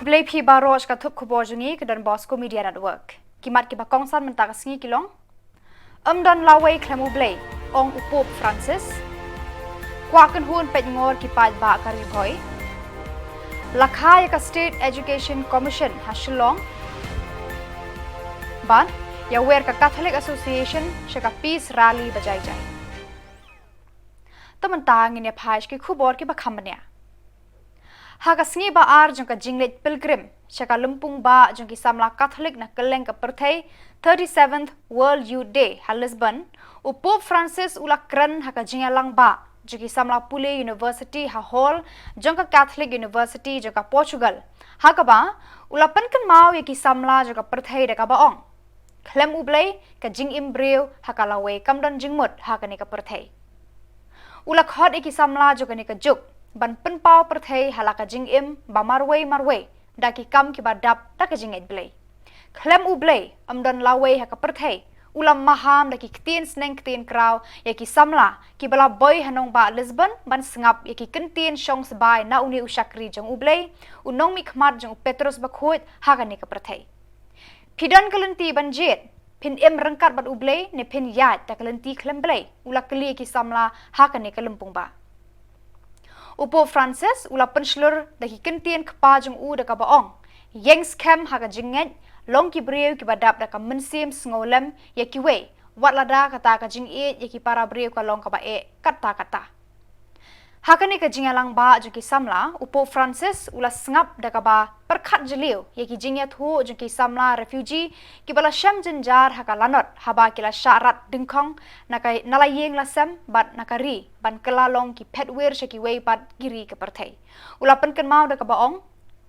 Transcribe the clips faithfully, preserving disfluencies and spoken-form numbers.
Khublei phi baroh sha ka thup khubor jong ngi ka Don Bosco Media Network. Ki mat kiba kongsan mynta ka sngi ki long: Ym don lawei khlem U Blei, ong u Pope Francis. Kwah kynhun peit ngor ki paidbah ka Ri Bhoi. La kha ïa ka State Education Commission ha Shillong. Bad ïawer ka Catholic Association sha ka Peace Rally ba jai jai. Te mynta ngin ïa phai sha ki khubor kiba kham bniah. Ha ka sngi ba ar jong ka jingleit pilgrim sha ka lympung bah jong ki samla Katholik na kylleng ka pyrthei, thirty-seventh World Youth Day ha Lisbon, u Pope Francis u la kren ha ka jingïalang bah jong ki samla pule university ha hall jong ka Catholic University jong ka Portugal, ha kaba u la pynkynmaw ïa ki samla jong ka pyrthei da kaba ong: Khlem U Blei, ka jingim briew ha ka lawei kam don jingmut ha kane ka pyrthei. U la khot ïa ki samla jong kane ka juk ban pynpaw pyrthei ha la ka jingim ba marwei marwei da ki kam kiba dap da ka jingngeit Blei. Khlem U Blei, ym don lawei ha ka pyrthei. U la maham da ki ktien sneng ktien kraw ïa ki samla kiba la boi ha nongbah Lisbon ban sngap ïa ki kyntien shong sbai na une u shakri jong U Blei, u nongmihkhmat jong u Petrus Bakhuid ha kane ka pyrthei. Phi don ka lynti ban jied, phin im ryngkat bad U Blei ne phin ïaid da ka lynti khlem Blei? U la kylli ïa ki samla ha kane ka lympung bah. U Pope Francis u la pynshlur da ki kyntien kpa jong u da kaba ong: Ïeng skhem ha ka jingngeit, long ki briew kiba dap da ka mynsiem sngewlem ïa kiwei, wat lada kata ka jingïeit ïa ki para briew ka long kaba eh katta katta. Ha kane ka jingïalang bah jong ki samla, u Pope Francis u la sngap da kaba pyrkhat jylliew ïa ki jingïathuh jong ki samla refugee kiba la shem jynjar ha ka lanot haba ki la shah rat dyngkhong na ka, na la ïing la sem bad na ka ri ban kylla long ki phetwir sha kiwei pat ki ri ka pyrthei. U la pynkynmaw da kaba ong: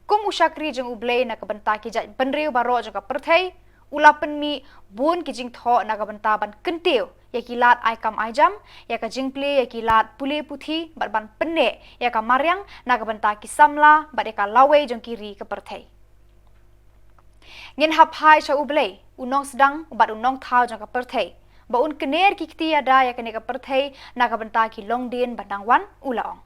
Kum u shakri jong U Blei na ka bynta ki jaitbynriew baroh jong ka pyrthei, u la pynmih bun ki jingthoh na ka bynta ban kyntiew ïa ki lad ai kam ai jam, ïa ka jingplie ïa ki lad pule puthi bad ban pynneh ïa ka mariang na ka bynta ki samla bad ïa ka lawei jong ki ri ka pyrthei. Ngin hap phai sha U Blei, u nongsdang bad u nongthaw jong ka pyrthei, ba un kyner ki kti ïada ïa kane ka pyrthei na ka bynta ki longdien ba nang wan, u la ong.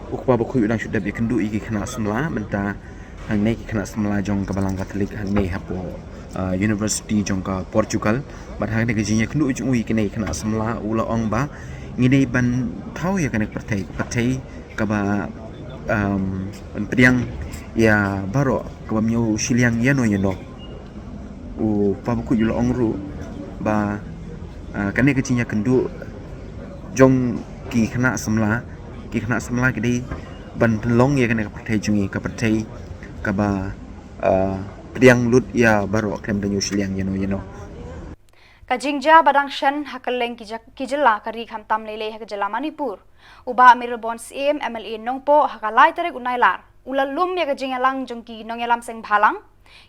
U kpa bakhuid u dang shu dep ïakynduh ïa ki khynnah samla mynta hangne, ki khynnah samla jong ka Balang Katholik hangne hapoh, ah, University jong ka Portugal. Bad hangne ka jingïakynduh jong u ïa kine ki khynnah samla u la ong ba ngi dei ban thaw ïa kane ka pyrthei, pyrthei kaba, um, ban pdiang ïa baroh kaba ym ïoh shiliang ïano ïano. U kpa bakhuid u la ong ruh ba, ah, kane ka jingïakynduh jong ki khynnah samla, ki khynnah samla ki dei ban pynlong ïa kane ka pyrthei jong ngi ka pyrthei kaba, ah, pdiang lut ïa baroh khlem da ïoh shiliang ïano ïano. Ka jingjia ba dang shen ha kylleng ki ja-, ki jylla ka ri, khamtam lei lei ha ka jylla Manipur. U Bah Mayralborn Syiem, M L A Nongpoh, ha ka lai tarik u Nailar u la lum ïa ka jingïalang jong ki nongïalam seng bhalang,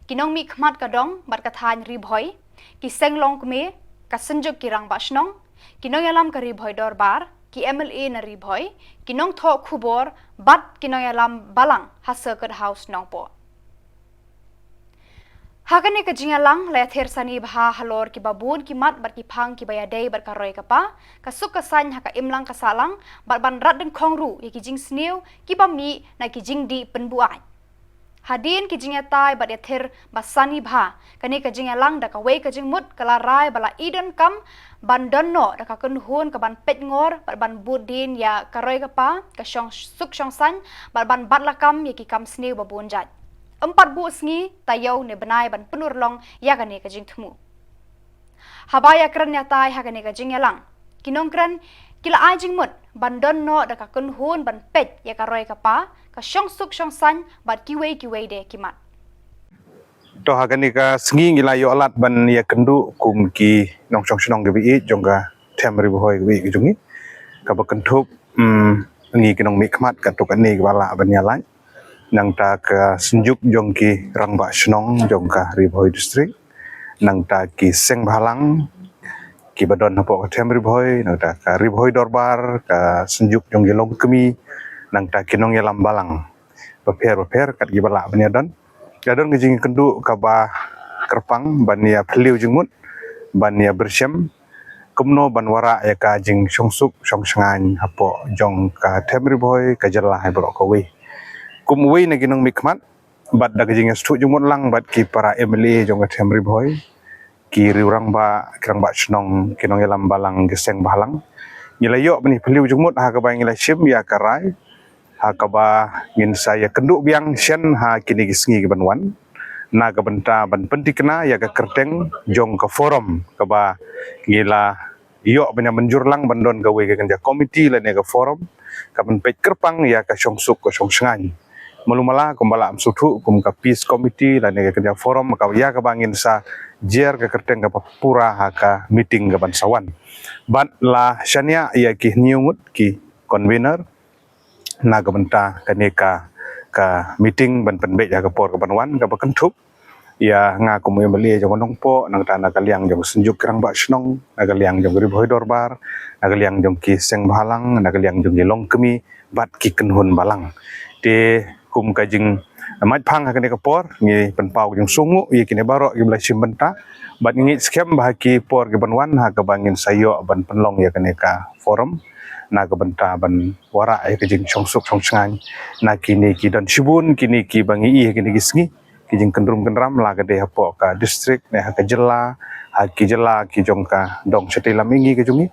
ki nongmihkhmat ka dong bad ka thaiñ Ri Bhoi, ki seng longkmie, ka Synjuk ki Rangbah Shnong, ki nongïalam ka Ri Bhoi Dorbar, ki M L A na Ri Bhoi, ki nongthoh khubor bad ki nongïalam balang ha Circuit House Nongpoh. Ha kane ka jingïalang la ïathir sani bha halor kiba bun ki mat bad ki phang kiba ïadei bad ka roi ka pa, ka suk ka saiñ ha ka imlang ka sahlang, bad ban rat dyngkhong ruh ïa ki jingsniew kiba mih na ki jingdih pynbuaid. Hadien ki jingïatai bad ïathir ba sani bha, kane ka jingïalang da kawei ka jingmut ka la rai ba la i donkam ban don noh da ka kynhun kaban peit ngor bad ban bud dien ïa ka roi ka pa, ka shong suk shong saiñ, bad ban bat lakam ïa ki kam sniew ba bun jait. Ym pat buh sngi, taïew ne bnai ban pynurlong ïa kane ka jingthmu. Haba ïakren ïatai ha kane ka jingïalang, ki nongkren ki la ai jingmut ban don noh da ka kynhun ban peit ïa ka roi ka pa, ka shong suk shong saiñ bad kiwei kiwei de ki mat. To ha kane ka sngi ngi la ïoh lad ban ïakynduh kum ki nongshong shnong kiba ïeit jong ka them Ri Bhoi kaba ïeit ka jong ngi, kaba kynthup, mm, ngi ki nongmihkhmat katto katne kiba lah ban ïalait. Nangta ka Synjuk jong ki Rangbah Shnong jong ka Ri Bhoi District, nangta ki seng bhalang kiba don hapoh ka them Ri Bhoi, nangta ka Ri Bhoi Dorbar, ka Synjuk jong ki longkmie, nangta ki nongïalam balang bapher bapher kat kiba lah ban ïadon. Ïadon ka jingïakynduh kaba kyrpang ban ïa phylliew jingmut, ban ïa byrshim kumno ban wanrah ïa ka jingshong suk shong shngaiñ hapoh jong ka them Ri Bhoi, ka jylla hi baroh kawei. Kum uwei na ki nongmihkhmat bad da ka jingïasngewthuh jingmut lang bad ki para M L A jong ka them Ri Bhoi, ki riew rangbah, ki rangbah shnong, ki nongïalam balang, ki seng bhalang, ngi la ïoh ban ïa phylliew jingmut ha kaba ngi la shim ïa ka rai ha kaba ngin sa ïakynduh biang shen ha kine ki sngi kiban wan na ka bynta ban pynthikna ïa ka kyrteng jong ka forum kaba ngi la ïoh ban ïa mynjur lang ban don kawei ka kynja komiti lane ka forum kaban peit kyrpang ïa ka shong suk ka shong shngaiñ. Malu mala kumba la ym sngewthuh kum ka peace committee lane ka kynja forum ka ïa kaba ngin sa jer ka kyrteng kaba pura ha ka meeting kaban sa wan. Bad la shaniah ïa ki hynñiew ngut ki convener na ka bynta kane ka, ka meeting ban pynbeit ha ka por kaban wan, kaba kynthup ïa nga kum u M L A jong ka Nongpoh, nangta na ka liang jong ka Synjuk ki Rangbah Shnong, na ka liang jong ka Ri Bhoi Dorbar, na ka liang jong ki seng bhalang, na ka liang jong ki longkmie bad ki kynhun balang. Te kum ka jingmait phang ha kane ka por, ngi pynpaw ka jingsngewnguh ïa kine baroh kiba la shim bynta bad ngi ngeit skhem ba ha ki por kiban wan ha kaba ngin sa ïoh ban pynlong ïa kane ka forum na ka bynta ban wanrah ïa ka jingshong suk shong shngaiñ na kine ki don shibun kine kiba ngi ïohi ha kine ki sngi, ki jingkyndrum kyndram la ka dei hapoh ka district ne ha ka jylla, ha ki jylla ki jong ka dong shatei lam mihngi ka jong ngi.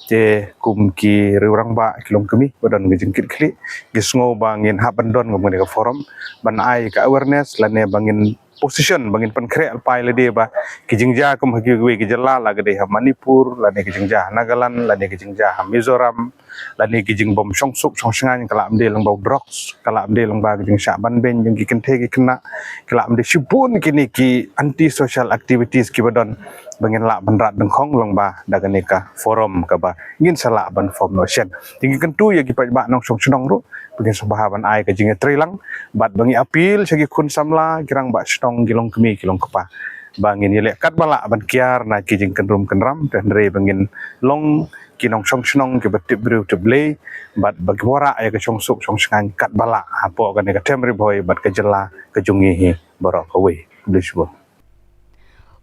Te kum ki riew rangbah, ki longkmie ba don ka jingkitkhlieh, ngi sngew ba ngin hap ban don kum kane ka forum ban ai ka awareness lane ba ngin position ba ngin pynkhreh lypa ïalade ba ki jingjia kum ha kiwei ki jylla, la ka dei ha Manipur lane ki jingjia ha Nagaland lane ki jingjia ha Mizoram, lane ki jingbym shong suk shong shngaiñ, ka la ym dei lyngba u drugs, ka la ym dei lyngba ki jingshah ban beiñ jong ki kynthei ki khynnah, ka la ym dei shibun kine ki anti social activities kiba don ba ngin lah ban rat dyngkhong lyngba da kane ka forum kaba ngin sa lah ban form noh shen. Te ngi kyntu ïa ki paidbah nongshong shnong ruh ba ngin sngewbha ban ai ka jingïatreilang bad ba ngi appeal sha ki khun samla, ki rangbah shnong, ki longkmie, ki longkpa, ba ngin ïaleh katba lah ban kiar na ki jingkyndrum kyndram, te hynrei ba ngin long ki nongshong shnong kiba tip briew tip Blei bad ba ki wanrah ïa ka shong suk shong shngaiñ katba lah hapoh kane ka them Ri Bhoi bad ka jylla ka jong ngi hi baroh kawei. Khublei shibun.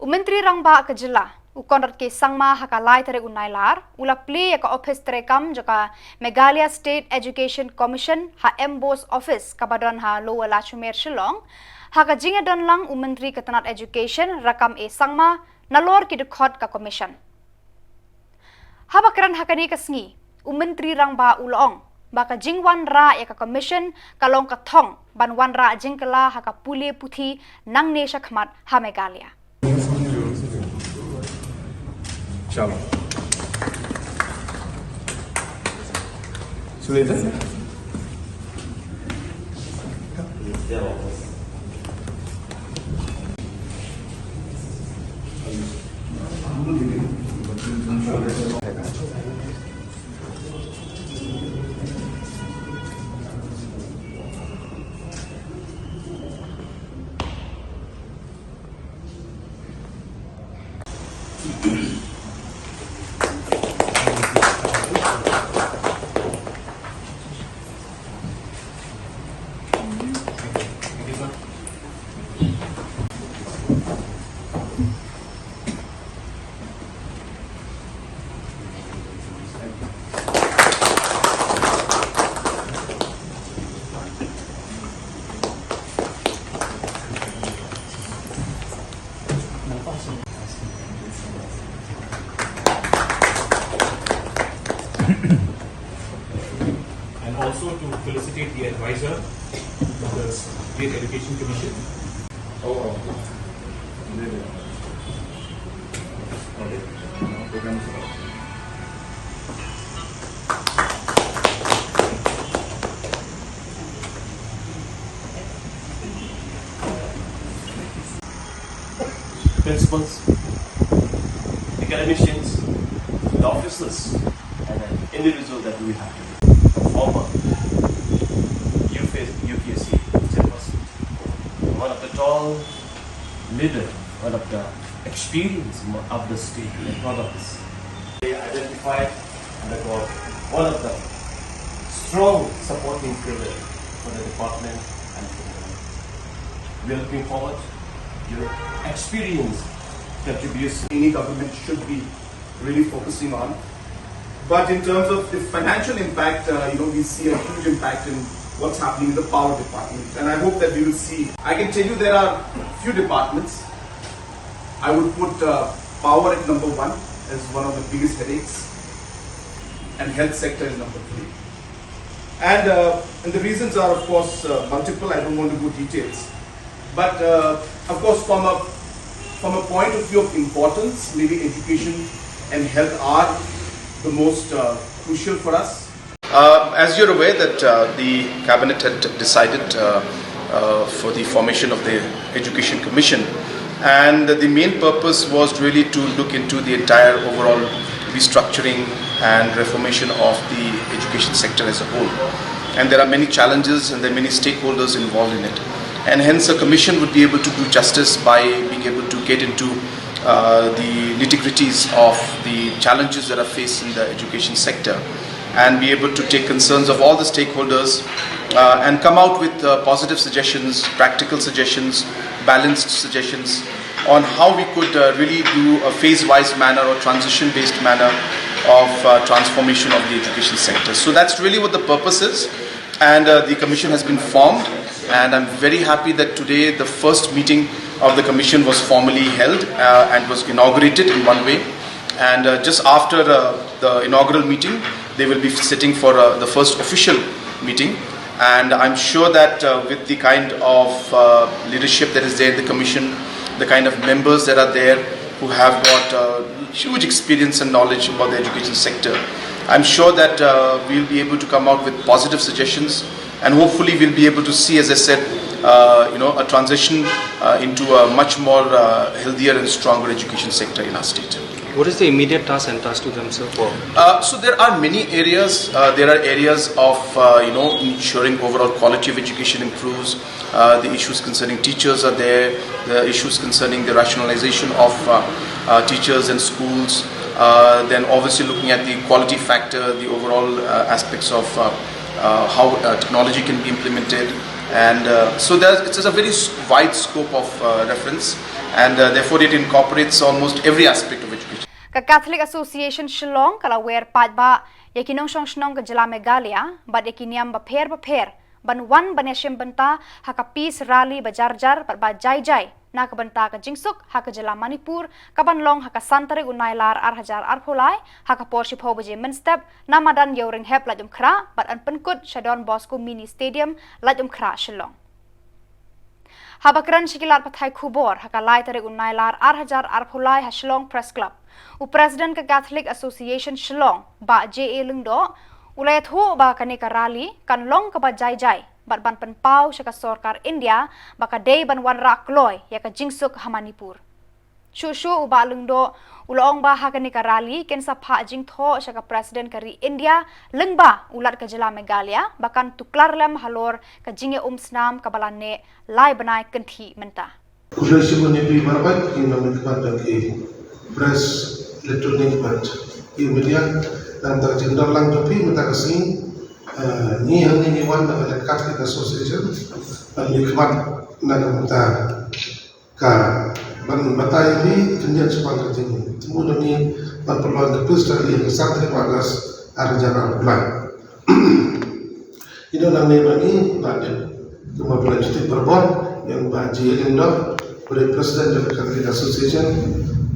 U Myntri Rangbah ka jylla, U Conrad K Sangma ha ka lai tarik u Nailar u la plie ïa ka ophis treikam jong ka Meghalaya State Education Commission ha M B O S office kaba don ha Lower Lachumiere, Shillong, ha ka jingïadon lang u Myntri ka tnat Education Rakkam A Sangma nalor ki dkhot ka Commission. Haba kren ha kane ka sngi, u Myntri Rangbah u la ong ba ka jingwanrah ïa ka Commission ka long ka thong ban wanrah jingkylla ha ka pule puthi nangne shakhmat ha Meghalaya. Chalo. Sule, And also to felicitate the advisor to the State Education Commission. Principals, academicians, the officers, and an individual that we have today, a former U P S C, U P S C chairperson, one of the tall leader, one of the experienced mo-, of the state, the province. They identified and they got one of the strong supporting pillar for the department and for the, we are looking forward to your experience contribution. Any government should be really focusing on. But in terms of the financial impact, uh, you know, we see a huge impact in what's happening in the power department. And I hope that we will see. I can tell you there are few departments. I would put uh, power at number one as one of the biggest headaches, and health sector is number three. And, uh, and the reasons are, of course, uh, multiple. I don't want to go details. But, uh, of course, from a, from a point of view of importance, maybe education and health are the most uh, crucial for us. Uh, as you're aware that uh, the cabinet had decided uh, uh, for the formation of the Education Commission, and the main purpose was really to look into the entire overall restructuring and reformation of the education sector as a whole. And there are many challenges and there are many stakeholders involved in it. And hence, a commission would be able to do justice by being able to get into uh, the nitty-gritties of the challenges that are faced in the education sector and be able to take concerns of all the stakeholders uh, and come out with uh, positive suggestions, practical suggestions, balanced suggestions on how we could uh, really do a phase-wise manner or transition-based manner of uh, transformation of the education sector. So that's really what the purpose is. And uh, the commission has been formed, and I'm very happy that today the first meeting of the commission was formally held uh, and was inaugurated in one way. And uh, just after uh, the inaugural meeting, they will be sitting for uh, the first official meeting. And I'm sure that uh, with the kind of uh, leadership that is there in the commission, the kind of members that are there who have got uh, huge experience and knowledge about the education sector, I'm sure that uh, we'll be able to come out with positive suggestions, and hopefully we'll be able to see, as I said, uh, you know, a transition uh, into a much more uh, healthier and stronger education sector in our state. What is the immediate task entrusted to them, sir? For uh, so there are many areas. Uh, there are areas of uh, you know, ensuring overall quality of education improves. Uh, the issues concerning teachers are there. The issues concerning the rationalization of uh, uh, teachers and schools. Uh, then obviously looking at the quality factor, the overall uh, aspects of uh, uh, how uh, technology can be implemented. And uh, so there's, it's a very s- wide scope of uh, reference, and uh, therefore it incorporates almost every aspect of education. Ka Catholic Association Shillong ka la wer paidbah ïa ki nongshong shnong ka jylla Meghalaya bad ïa ki niam bapher bapher ban wan ban ïashim bynta ha ka peace rally ba jar jar bad ba jai jai na ka bynta ka jingsuk ha ka jylla Manipur, ka ban long ha ka san tarik u Nailar ar hajar arphew lai ha ka por shiphew baje mynstep na madan Ïewrynghep Laitumkhrah bad yn pynkut sha Don Bosco Mini Stadium, Laitumkhrah, Shillong. Haba kren sha ki lad pathai khubor ha ka lai tarik u Nailar ar hajar arphew lai ha Shillong Press Club, u President ka Catholic Association Shillong, Bah J A Lyngdoh, u la ïathuh ba kane ka rally kan long kaba jai jai bad ban pynpaw sha ka sorkar India ba ka dei ban wanrah kloi ïa ka jingsuk ha Manipur. Shuh shuh u Bah Lyngdoh u la ong ba ha kane ka rally kin sa phah jingthoh sha ka President ka ri India lyngba u Lat ka jylla Meghalaya ba kan tuklar lem halor ka jingïaumsnam kaba la neh lai bnai kynthih mynta. Khublei shibun ïa phi baroh ki nongmihkhmat bad ki press, electronic bad ki media. Namar ka jingdon lang jong phi mynta ka sngi, eh, ngi hangne ngi wan na ka Catholic Association bad ngi khmat na ka bynta ka ban batai ïa phi khyndiat shaphang ka jingthmu jong ngi ban pynlong ka peace rally ha ka san tarik August ar hajar arphew lai. Ïa don nangne bad ngi, bad kumba phi la ju tip barabor, ïa u Bah J A Lyngdoh, u dei President jong ka Catholic Association,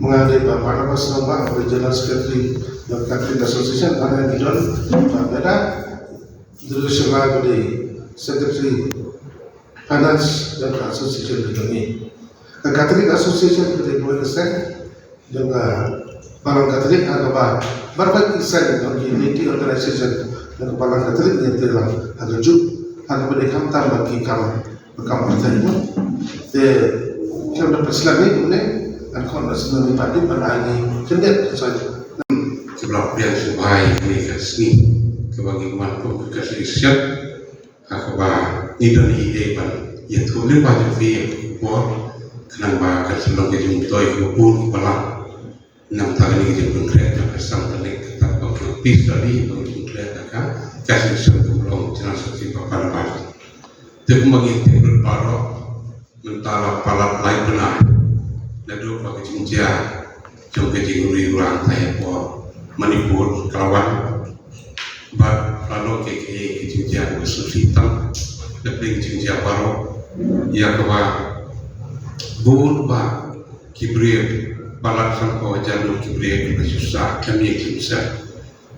ma nga dei Bah Barnabas Nongbah, u dei General Secretary jong ka Catholic Association, bad ngi don Bah Meda Dursila, u dei Secretary Finance jong ka association ka jong ngi. Ka Catholic Association ka dei kawei ka seng jong ka Balang Catholic, ha kaba baroh ki seng jong ki laity organization jong ka Balang Catholic ngi ïatrei lang ha kajuh, ha kaba dei khamtam bad ki kam, kam pyrthei mo. Te khlem da pynslem ïa une, ngan khot na Symbud Party ban ai ngi khyndiat ka soi. Khublei shibun ïa kane ka sngi kaba ngi wan kum ka Catholic Church. Ha kaba ngi don hi dei ban ïathuh lyngba jong phi ïa ka khubor khnang ba kan sa long ka jingmyntoi kaba bun kaba lang. Namar kane ka jingpynkhreh jong ka san tarik, kata ba ka peace rally ba ngi pynkhreh da ka Catholic Church Shillong, General Secretary Bah Barnabas. Te kumba ngi tip lut baroh, mynta la palat lai bnai naduh ba ka jingjia jong ka jingrui ruh ha ka por Manipur ka la wan. Bad la long ka, ka, ka jingjia kaba sngewsih tam na pdeng jingjia baroh, ïa kaba bun ba ki briew, palat sanphew hajar ngut ki briew kiba shu sah khlem ïeng khlem sem.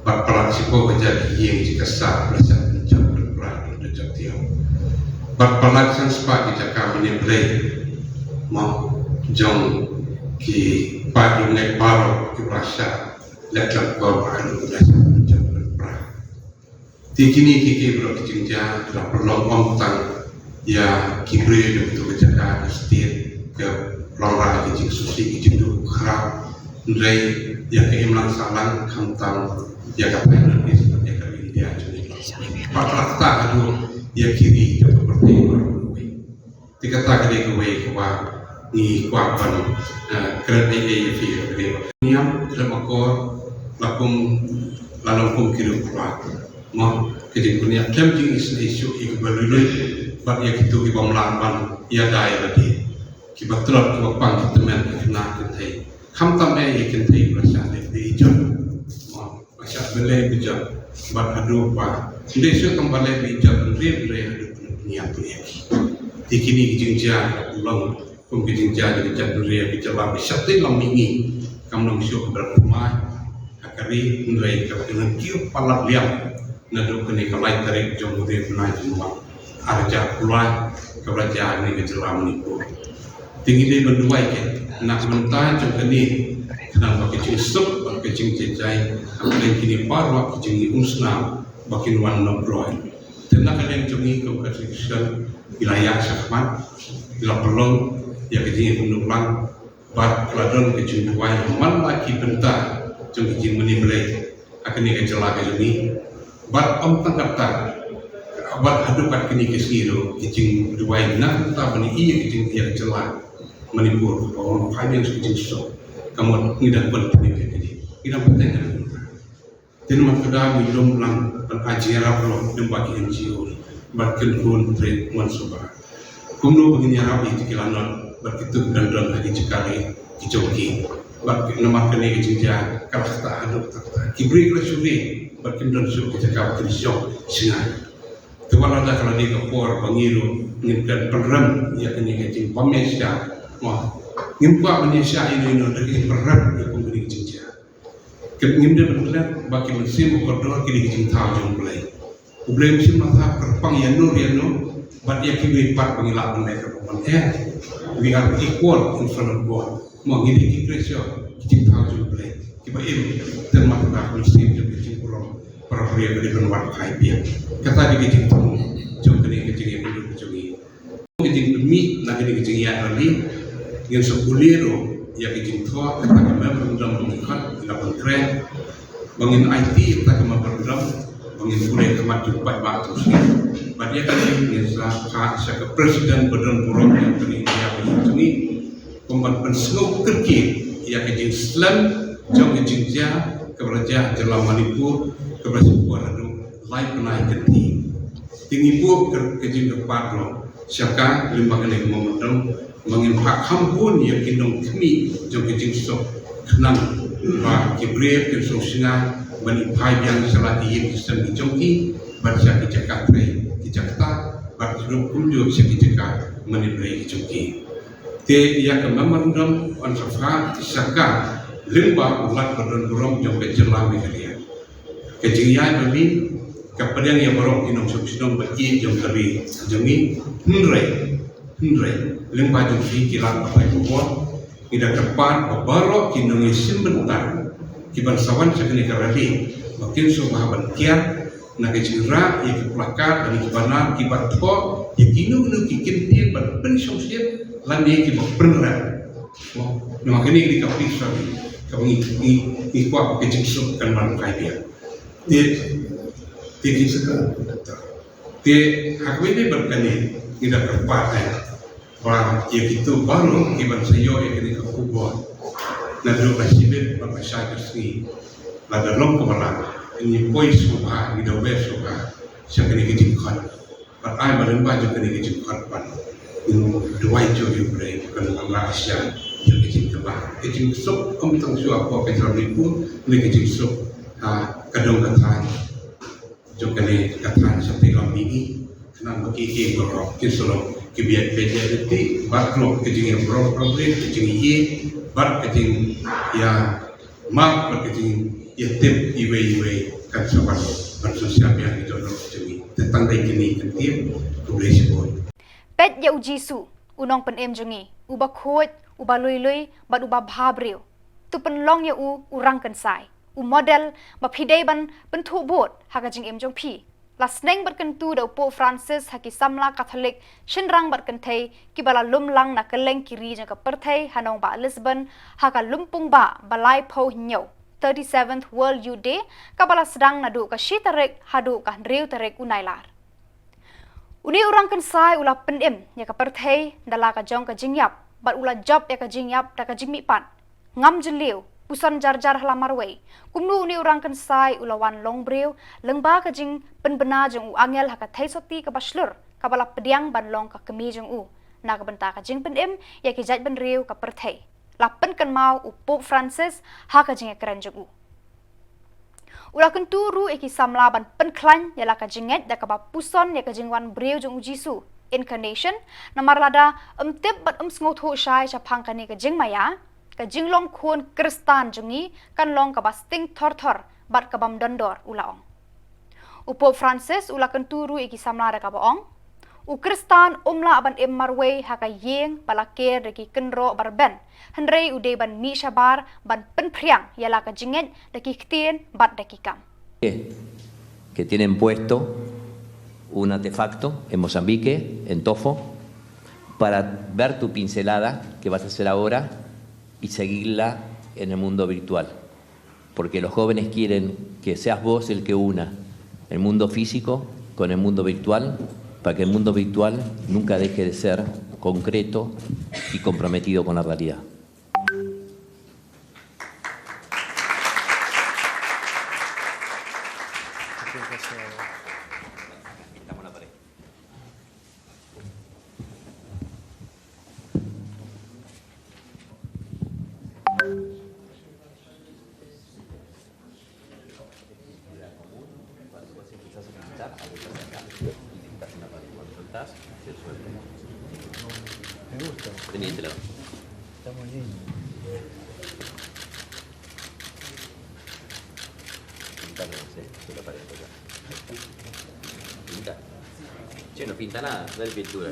Bad palat shiphew hajar ki ïing ki jaka sah ba la shah pynjot pynpra da jot thiaw. Bad palat san spah ki jaka mane blei, mo, jong ki paid riewngeit baroh kiba la shah leh khlem kor ba la shah pynjot pynpra. Te kine kiei kiei baroh ki jingjia ki la pynlong ym tang ïa ki briew jong kito ki jaka, ki state, ka long ra ki jingsngewsih, ki jingduh khraw. Hynrei ïa ka imlang sahlang khamtam ïa ka Middle East bad ïa ka India jong ngi. Bad la ktah haduh ïa ki ri jong ka pyrthei baroh kawei. Te kata ka dei kawei kaba ngi kwah ban, eh, kren ei ei ïa phi, ka dei ba niam khlem akor la kum, la long kum ki riewkhuid. Mo, ka jingpynïaid khlem jingisynei shuh ïa kiba lui lui bad ïa kito ki bym lah ban ïada ïa lade, kiba tlot, kiba pang ki tymmen, ki khynnah kynthei. Khamtam eh ïa ki kynthei ba la shah leh ba ijot, mo, ba la shah leh ba ijot, bad haduh ba ym dei shuh tang ba leh ba ijot, hynrei hynrei haduh ban pynïap ïa ki. Te kine ki jingjia ka long kum ki jingjia jong ka jaitbynriew, ki jylla, ba shah tei lam mihngi, kam long shuh ka dang thymmai ha ka ri, hynrei ka la kyntiew palat liang naduh kane ka lai tarik jong u bnai Jymmang ar hajar arphew lai, kaba la jia ha kane ka jylla Manipur. Te ngi dei ban duwai keiñ na ka bynta jong kane, khnang ba ka jingsuk bad ka jingjynjar ha pdeng kine baroh ki jingïaumsnam ba kin wan noh kloi. Te na ka liang jong ngi kum ka Catholic Church, ngi la ïaid shakhmat, ngi la pynlong ïa ka jingïakhun nuklang, bad ka la don ka jingduwai man la ki bynta jong ka jingmane Blei ha kane ka jylla ka jong ngi. Bad ym tang katta, bad haduh kat kine ki sngi ruh ka jingduwai na ka bynta ban ïoh ïa ka jing, ïa ka jylla Manipur, ba wan phai biang sha ka jingsuk. Ka mut ngi dang pynthikna ïa kane, ngi dang pynthikna. Te namar kata ngi lum lang ban ai jingïarap ruh lyngba ki N G O bad ki khun treikam sngewbha. Kumno ba ngin ïarap ïa kito ki lanot bad kito kiba don ha ki jaka ri ki jong ki. Bad namar kane ka jingjia ka la ktah haduh katta katta. Ki briew ki la shu rei bad kim don shuh ka jaka ba kin shong shngaiñ. Te wat lada ka la dei ka por ba ngi ruh ngin kren pynrem ïa kane ka jingbym ïaishah. Mo, ngim kwah ban ïaishah ïano ïano da ka jingpynrem ïa kum kane ka jingjia. Ngim dei ban klet ba ki mynsiem ba kordor ki dei ki jingthaw jong U Blei. U Blei um shym la thap kyrpang ïano ïano bad ïa kiwei pat ba ngi lah ban leh kyrpang ban eh. We are equal in front of God. Mo, ngi dei ki treasure, ki jingthaw jong U Blei kiba im. Te namar kata ka mynsiem jong ka jingburom para briew ka dei ban wanrah biang. Kata dei ka jingthmu jong kane ka jingïakynduh jong ngi. Ka jingpynmih na kane ka jingïaid rally, ngin sa pule ruh ïa ka jingthoh kata ka memorandum ba ngi khot, ngi la pynkhreh ba ngin aiti ïa kata ka memorandum ba ngin pule ha khmat jong u paidbah jong ngi. Bad ïa kane ngin sa phah sha ka president ba don burom jong kane ka ïa ka jong ngi, kum ban pynsngew kyrkieh ïa ka jingslem jong ka jingjia kaba la jia ha jylla Manipur kaba la shu poi haduh lai bnai kynthih. Te ngi buh ka, ka jingkyrpad ruh sha ka lyngba kane ka memorandum ba ngin phah kham bun ïa ki nongkhmih jong ka jingsuk khnang ba ki briew kin sngewsynei ban ïa phai biang sha la ki ïing ki sem ki jong ki bad sha ki jaka trei ki jaka bad ruh kumjuh sha ki jaka mane blei ki jong ki. Te ïa ka memorandum yn sa phah sha ka lyngba u Lat ba don burom jong ka jylla Meghalaya. Ka jingïaid rally ka pdiang ïa baroh ki nongshong shnong ba ïeit jong ka ri jong ngi. Hynrei, hynrei lyngba jong ki, ki lad pathai khubor, ngi da kyrpad ba baroh ki nongïashim bynta kiban sa wan sha kane ka rally ba kin sngewbha ban kiar na ka jingrah ïa ki plakat lane ki banner kiba thoh ïa kino kino ki kyntien ban pynshongshit lane kiba pynrem. Namar kane ka dei ka pisa kaba ngi, ngi, ngi kwah ba ka jingsuk kan wan kai biang. Te, te ki, te ha kaba ïadei bad kane ngi da kyrpad eh ba ïa kito baroh kiban sa ïoh ïa kane ka khubor naduh ka shibit bad ka shai ka sngi, lada long kaba lah, ngi poi sngewbha, ngi da wer sngewbha sha kane ka jingkhot. Bad ai ba lyngba jong kane ka jingkhot ban ngin duwai jur ïa U Blei ba kan wanrah shisha ïa ka jingkylla, ka jingsuk ym tang shuwa hapoh ka jylla Manipur, ne ka jingsuk ha ka dong ka thaiñ jong kane ka thaiñ shatei lam mihngi. Khnang ba ki, ki baroh kin sa long kiba ïaid beit ïaid lynti bad ruh ka jingïaburom, ka jingïeit bad ka jingïa map bad ka jingïatip iwei iwei kan sa wan ban sngewsih biang ïa ka jong ngi. Te tang dei kine ki ktien, khublei shibun. Peit ïa U Jisu, U Nongpynim jong ngi, Uba khuid, Uba lui lui bad Uba bha briew. To pynlong ïa U, U Rangkynsai, U Model ba phi dei ban pynthuh bud ha ka jingim jong phi. La sneng bad kyntu da u Pope Francis ha ki samla Katholik shynrang bad kynthei kiba la lum lang na kylleng ki ri jong ka pyrthei ha nongbah Lisbon ha ka lympung bah ba laiphew hynñiew, thirty-seventh World Youth Day, kaba la sdang naduh ka shi tarik haduh ka hynriew tarik u Nailar. Une u Rangkynsai u la pynim ïa ka pyrthei da la ka jong ka jingïap bad u la jop ïa ka jingïap da ka jingmihpat. Ngam jylliew, puson jar jar ha la marwei. Kumno une u Rangkynsai u la wan long briew lyngba ka jingpynbna jong u angel ha ka theisotti kaba shlur kaba la pdiang ban long ka kmie jong u na ka bynta ka jingpynim ïa ki jaitbynriew ka pyrthei. La pynkynmaw u Pope Francis ha ka jingïakren jong u. U la kyntu ruh ïa ki samla ban pynkhlaiñ ïa la ka jingngeit da kaba puson ïa ka jingwan briew jong U Jisu, Incarnation, namar lada ym tip bad ym sngewthuh shai shaphang kane ka jingmaïa, ka jinglong khun Khristan jong ngi kan long kaba sting thor thor bad kabym don dor, u la ong. U Pope Francis u la kyntu ruh ïa ki samla da kaba ong, u Khristan um lah ban im marwei ha ka ïing ba la ker da ki kynroh ba rben, hynrei u dei ban mih shabar ban pynphriang ïa la ka jingngeit da ki ktien bad da ki kam. Que tienen puesto un artefacto en Mozambique, en Tofo, para ver tu pincelada que vas a hacer ahora y seguirla en el mundo virtual. Porque los jóvenes quieren que seas vos el que una el mundo físico con el mundo virtual, para que el mundo virtual nunca deje de ser concreto y comprometido con la realidad. Y pintas una pared, cuando soltás, se suelta. Me gusta. Vení, te la... Está muy lindo. Pinta, no sé, de la pared, acá. Pinta. Che, no pinta nada, dale pintura.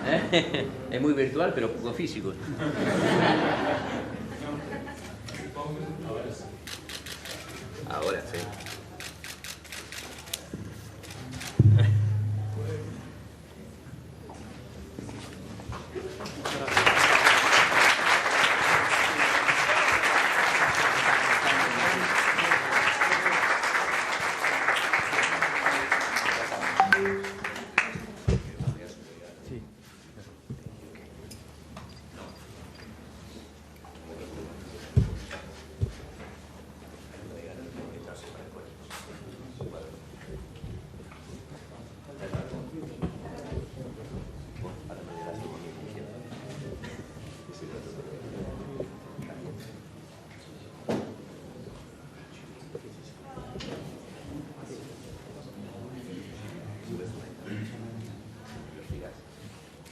¿Eh? Es muy virtual, pero poco físico. Ahora sí.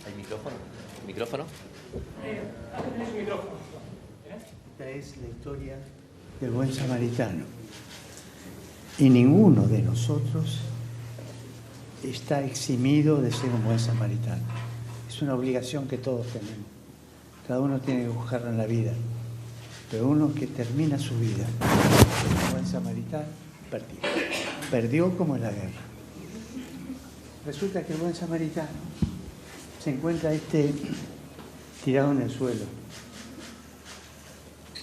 ¿Hay micrófono? ¿Micrófono? Esta es la historia del buen samaritano. Y ninguno de nosotros está eximido de ser un buen samaritano. Es una obligación que todos tenemos. Cada uno tiene que buscarla en la vida. Pero uno que termina su vida como buen samaritano, perdió. Perdió como en la guerra. Resulta que el buen samaritano se encuentra este tirado en el suelo.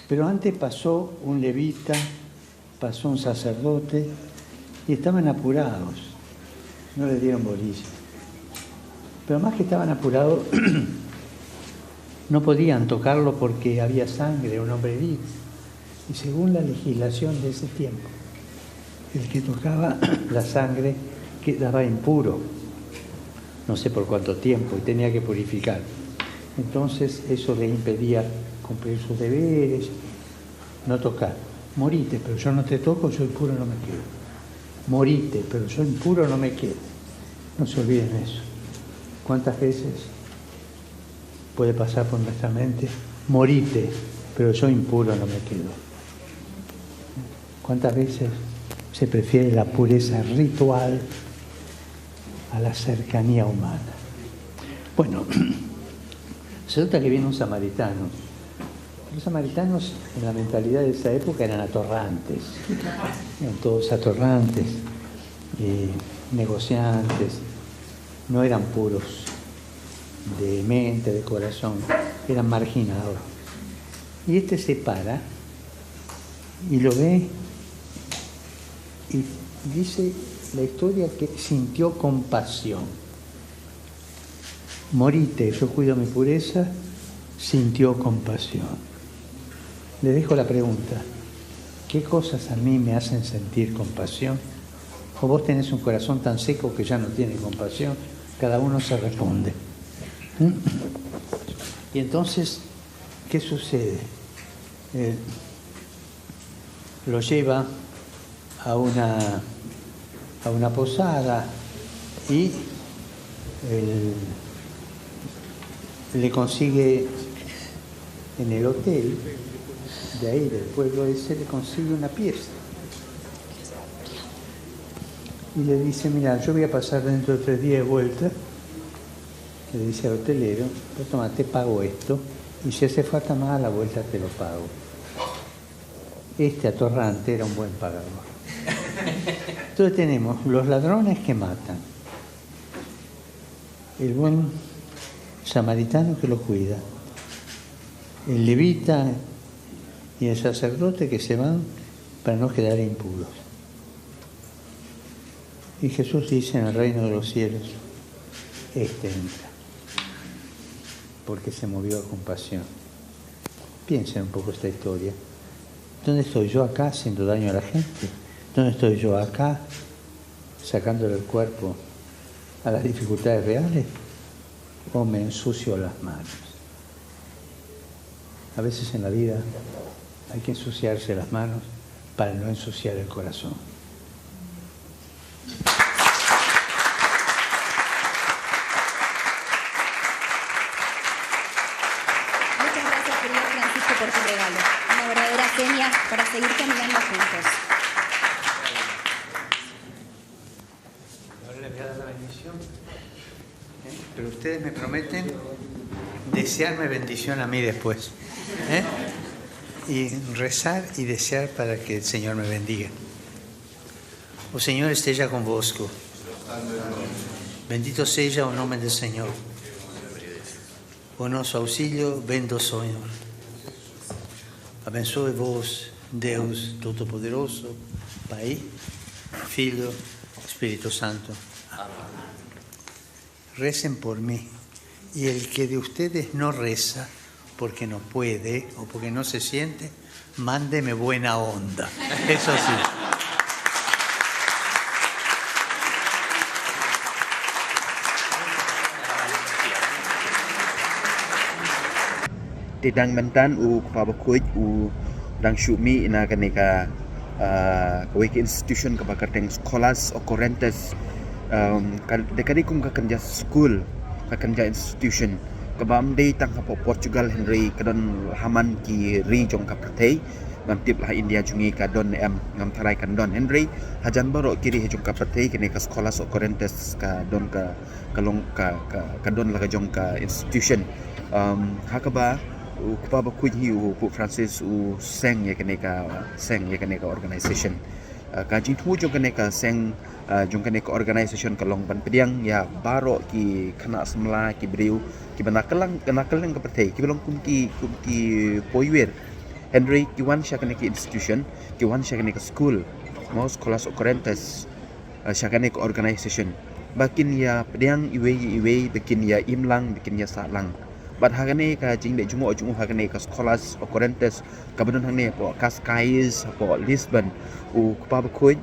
Pero antes pasó un levita, pasó un sacerdote y estaban apurados. No le dieron bolilla. Pero más que estaban apurados, no podían tocarlo porque había sangre, un hombre herido. Y según la legislación de ese tiempo, el que tocaba la sangre quedaba impuro, no sé por cuánto tiempo, y tenía que purificar. Entonces eso le impedía cumplir sus deberes, no tocar. Morite, pero yo no te toco, yo impuro no me quedo. Morite, pero yo impuro no me quedo. No se olviden eso. ¿Cuántas veces puede pasar por nuestra mente? Morite, pero yo impuro no me quedo. ¿Cuántas veces se prefiere la pureza ritual a la cercanía humana? Bueno, resulta que viene un samaritano. Los samaritanos en la mentalidad de esa época eran atorrantes, eran todos atorrantes, eh, negociantes, no eran puros de mente, de corazón, eran marginados. Y este se para y lo ve y dice la historia que sintió compasión. Morite, yo cuido mi pureza, sintió compasión. Le dejo la pregunta, ¿qué cosas a mí me hacen sentir compasión? O vos tenés un corazón tan seco que ya no tiene compasión, cada uno se responde. ¿Mm? Y entonces, ¿qué sucede? Eh, lo lleva a una, a una posada y él le consigue en el hotel de ahí, del pueblo ese, le consigue una pieza. Y le dice, mira, yo voy a pasar dentro de tres días de vuelta, le dice al hotelero, pero toma, te pago esto, y si hace falta más a la vuelta te lo pago. Este atorrante era un buen pagador. Entonces tenemos los ladrones que matan, el buen samaritano que lo cuida, el levita y el sacerdote que se van para no quedar impuros. Y Jesús dice en el reino de los cielos, este entra, porque se movió a compasión. Piensen un poco esta historia. ¿Dónde estoy yo acá haciendo daño a la gente? ¿Dónde estoy yo acá sacándole el cuerpo a las dificultades reales? ¿O me ensucio las manos? A veces en la vida hay que ensuciarse las manos para no ensuciar el corazón. La bendición. ¿Eh? Pero ustedes me prometen desearme bendición a mí después. ¿Eh? Y rezar y desear para que el Señor me bendiga. O Senhor esteja convosco. Bendito seja o nome do Senhor. O nosso auxílio vem do Senhor. Abençoe-vos, Deus Todo-Poderoso, Pai, Filho, Espírito Santo. Amén. Recen por mí. Y el que de ustedes no reza, porque no puede o porque no se siente, mándeme buena onda. Eso sí. Te dang mynta u kpa bakhuid u dang shu mih na kane ka, ah, kawei ka institution kaba kyrteng Scholas Occurrentes. Um, ka, da ka dei kum ka kynja school, ka kynja institution kaba ym dei tang hapoh Portugal, hynrei ka don ha man ki ri jong ka pyrthei. Ngam tip la ha India jong ngi ka don ne em, ngam tharai kan don, hynrei hajan baroh ki ri ha jong ka pyrthei kane ka Scholas Occurrentes ka don ka, ka long ka, ka, ka don la ka jong ka institution. Um, ha kaba u kpa bakhuid hi u Pope Francis u seng ïa kane ka, seng ïa kane ka organization. Uh, ka jingthmu jong kane ka seng, uh, jong kane ka organization ka long ban pdiang ïa baroh ki khynnah samla, ki briew kiba na kylleng, na kylleng ka pyrthei, kiba long kum ki, kum ki poiwir, hynrei ki wan sha kane ka institution, ki wan sha kane ka school, mo, Scholas Occurrentes, uh, sha kane ka organization, ba kin ïa pdiang iwei ïa iwei, ba kin ïa im lang, ba kin ïa sah lang. Bad ha kane ka jingleh jngoh jngoh ha kane ka Scholas Occurrentes kaba don hangne hapoh Cascais, hapoh Lisbon, u kpa bakhuid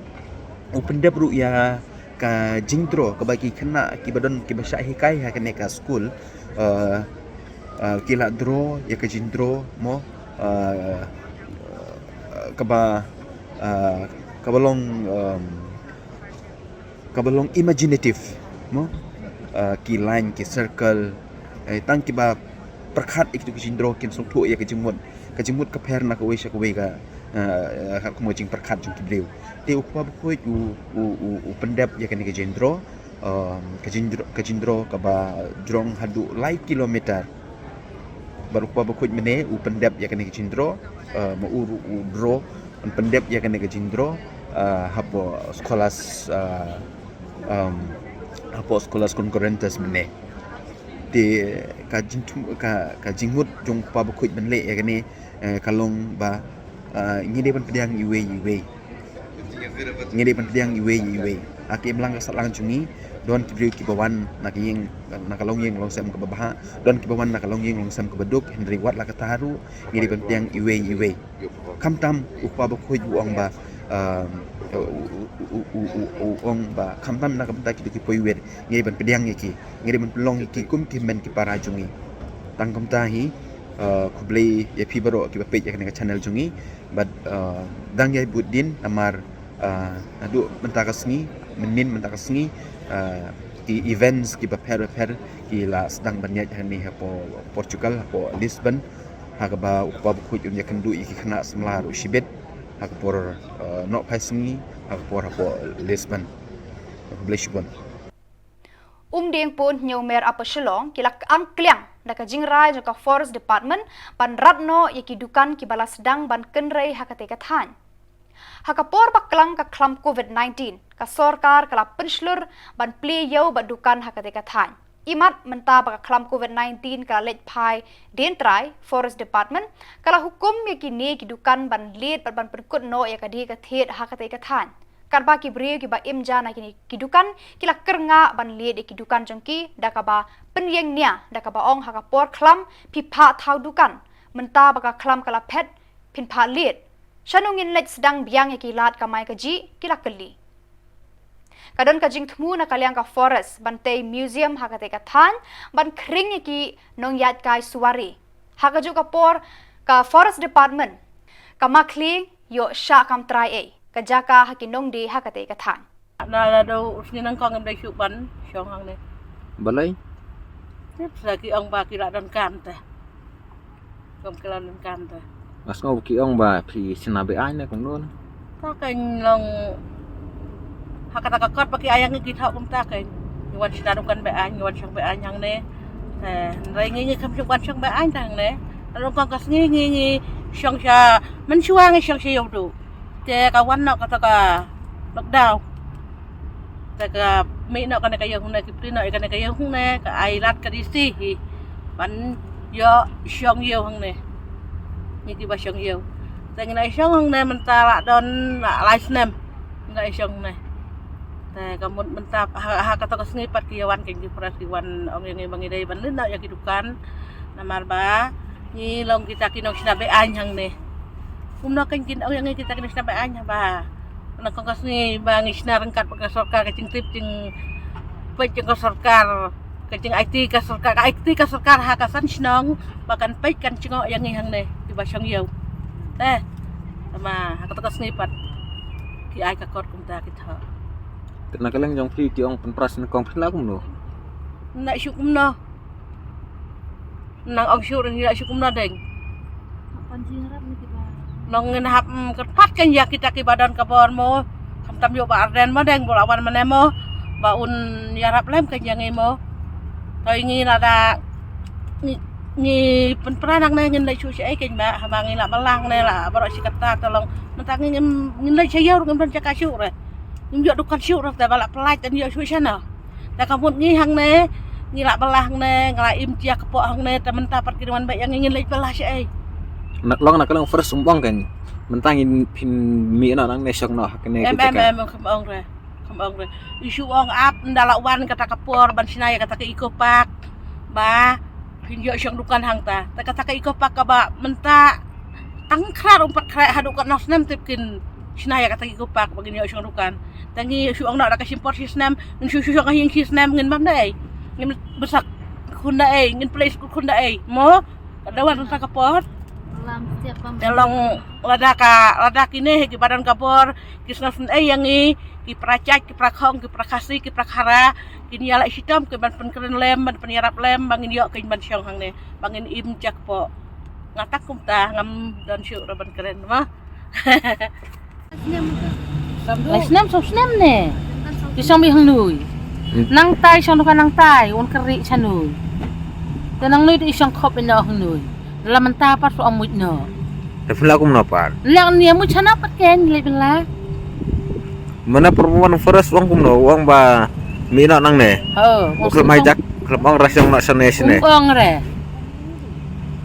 u pyndep ruh ïa ka jingdraw kaba ki khynnah kiba don, kiba shah hikai ha kane ka school, uh, uh, ki la draw ïa ka jingdraw, mo, uh, kaba, uh, kaba long, um, kaba long imaginative, mo? Uh, ki line, ki circle, eh, tang kiba pyrkhat ïa kito ki jingdraw kin sngewthuh ïa ka jingmut, ka jingmut ka pher na kawei sha kawei ka, uh, uh, ka kumno jingpyrkhat jong ki briew. Te u kpa bakhuid u, u, u, u pyndep ïa kane ka jingdraw, um, ka jingdr-, ka jingdraw kaba jrong haduh lai kilometer. Bad u kpa bakhuid mynne u pyndep ïa kane ka jingdraw, uh, ma u ruh u draw, un pyndep ïa kane ka jingdraw, uh, hapoh Scholas, uh, um, hapoh Scholas Concurrentes mynne. Te ka jingthmu, ka, ka jingmut jong u kpa bakhuid ban leh ïa kane, eh, ka long ba, eh, ngi dei ban pdiang iwei iwei. Ngi dei ban pdiang iwei iwei. Ha ka imlang ka sahlang jong ngi, don ki briew kiba wan na ka ïing, na ka longïing longsem kaba bha, don kiba wan na ka longïing longsem kaba duk, hynrei wat la katta ruh ngi dei ban pdiang iwei iwei. Khamtam u kpa bakhuid u ong ba, um, u, u ong ba khamtam na ka bynta kito ki poiwir, ngi dei ban pdiang ïa ki, ngi dei ban pynlong ïa ki kum ki hynmen ki para jong ngi. Tang kumta hi, uh, khublei ïa phi baroh kiba peit ïa kane ka channel jong ngi. Bad, uh, dang ïai bud dien namar, uh, naduh mynta ka sngi, mynnin mynta ka sngi, uh, ki events kiba pher bapher ki la sdang ban ïaid hangne hapoh Portugal, hapoh Lisbon, ha kaba u kpa bakhuid un ïakynduh ïa ki khynnah samla ruh shibit ha ka por, uh, nohphai sngi ha ka por hapoh Lisbon. Khublei shibun. Umdieng Pun Hynñiewmer Upper Shillong ki la angkliang da ka jingrai jong ka Forest Department ban rat noh ïa ki dukan kiba la sdang ban kynrei ha katei ka thaiñ. Ha ka por ba klang ka khlam covid nineteen, ka sorkar ka la pynshlur ban plie ïew bad dukan ha katei ka thaiñ. Imat mynta ba ka khlam covid nineteen ka la leit phai dien trai, Forest Department ka la hukum ïa kine ki dukan ban leit bad ban pynkut noh ïa ka dieng ka thied ha katei ka thaiñ. Katba ki briew kiba im ja na kine ki dukan ki la kyrngah ban leit ïa ki dukan jong ki da kaba pynïeng nia da kaba ong ha ka por khlam phi phah thaw dukan. Mynta ba ka khlam ka la phet phin phah leit. Shano ngin leit sdang biang ïa ki lad kamai kajih, ki la kylli. Ka don ka jingthmu na ka liang ka Forest ban tei museum ha katei ka thaiñ ban khring ïa ki nongïaid kai suwari. Ha kajuh ka por ka Forest Department ka makhlieng ïoh shah kam trai ei ka jaka ha ki nongdie ha katei ka thaiñ. Na la dau u sni nang kong em dai shu ban shong hangne. Balei? Tip sa ki ong ba ki la don kam te. Kom ki la don kam te. Mas ngau ki ong ba phi sna be ai ne kong don. Ta kan long Ha kata ka kot ba ki ai ïa ngi ki thoh kumta kein. Ngi wan shna dukan bad aiñ, ngi wan shong bad aiñ hangne. Eh, hynrei ngi ngi kham shong wan shong bad aiñ hangne. Nalor kong ka sngi ngi ngi shong sha mynshuwa ngi shong sha ïew duh. Te ka wan noh kata ka lockdown. Te ka mih noh kane ka ïew hangne, ki plie noh ïa kane ka ïew hangne, ka ai lad ka D C hi ban ïoh shong ïew hangne. Ngi kiba shong ïew. Te ngi la shong hangne mynta la don la lai snem. Ngi la shong hangne. Te ka mut mynta ha, ha kata ka sngi pat ki ïa wan kein ki press ki wan ong ïa ngi ba ngi dei ban leit noh ïa ki dukan. Namar ba ngi long kita ki nongshna bad aiñ hangne. Kumno kein kin ong ïa ngi kita ki nongshna bad aiñ haba na kong ka sngi ba ngi shna ryngkat bad ka sorkar, ka jingtip jingpeit jong ka sorkar, ka jingaiti ka sorkar, ka aiti ka sorkar ha ka san shnong ba kan peit kan jngoh ïa ngi hangne kiba shong ïew. Te ma ha kata ka sngi pat ki ai ka kot kumta ki thoh. Te na ka liang jong phi ki ong pynpra sngewkong, phi la kumno? Nda shu kumno. Nang ong shuh ngi la shu kumno deng. Nong ngin hap, mm, kyrpad kein ïa kita kiba don ka bor mo. Khamtam ïoh Bah Ardent mo deng, ba la wan mynne mo ba un ïarap lem kein ïa ngi mo. Toi ngi lada ngi, ngi pynpra nangne ngin leit shuh shaei kein ba, haba ngi la bylla hangne la baroh shi katta, te long mynta ngi ngim, ngin leit sha ïew ruh ngim don jaka shuh re. Ngim ïoh dukan shuh re, te ba la pyllait te ïoh shuh shano. Te ka mut ngi hangne, ngi la bylla hangne, ngi la im jia kpoh hangne, te mynta pat ki dang wan beit ïa ngi, ngin leit bylla shaei. Na, long na ka liang first ym ong kein. Mynta ngin phin mih noh nangne shong noh ha kane ka jaka. Em, em, em, kham ong re. Kham ong re. Ïa shu ong ap ynda la wan kata ka por ban shna ïa kata ka Eco Park. Ba phin ïoh shong dukan hangta. Te kata ka Eco Park kaba mynta tang khreh um pat khreh haduh katno snem tip kin shna ïa kata ka Eco Park ba ngin ïoh shong dukan. Te ngi shu ong noh da ka shim por shi snem, ngin shu shu shong ha ïing shi snem ngin bam da ei. Ngin bsa khun da ei, ngin plie skul khun da ei. Mo, ka da wan kata ka por. Te long lada ka, lada kine hi kiba don ka bor, ki sngewsynei ïa ngi, ki para jait, ki para khong, ki para Khasi, ki para Khara, kin ïaleh shitom, kin ban pynkren lem, ban pynïarap lem, ba ngin ïoh kein ban shong hangne, ba ngin im jia kpoh. Nga tang kumta, ngam don shuh ruh ban kren, mo. Lai snem, saw snem ne. Ki shong beit hangnoi. Hmm. Nangtai shong dukan nangtai, un kyrri shanoi. Te nangnoi te i shong khop ïa noh hangnoi. La mynta pat shu ong muid noh. Te phi la kumno pat? La ngi muid shano pat kein, leit bylla. Mynne por wan first ong kumno, ong ba mih noh nangne. Ho, ong khlem ai jak, khlem ong ra shong noh shane shane. Ong re.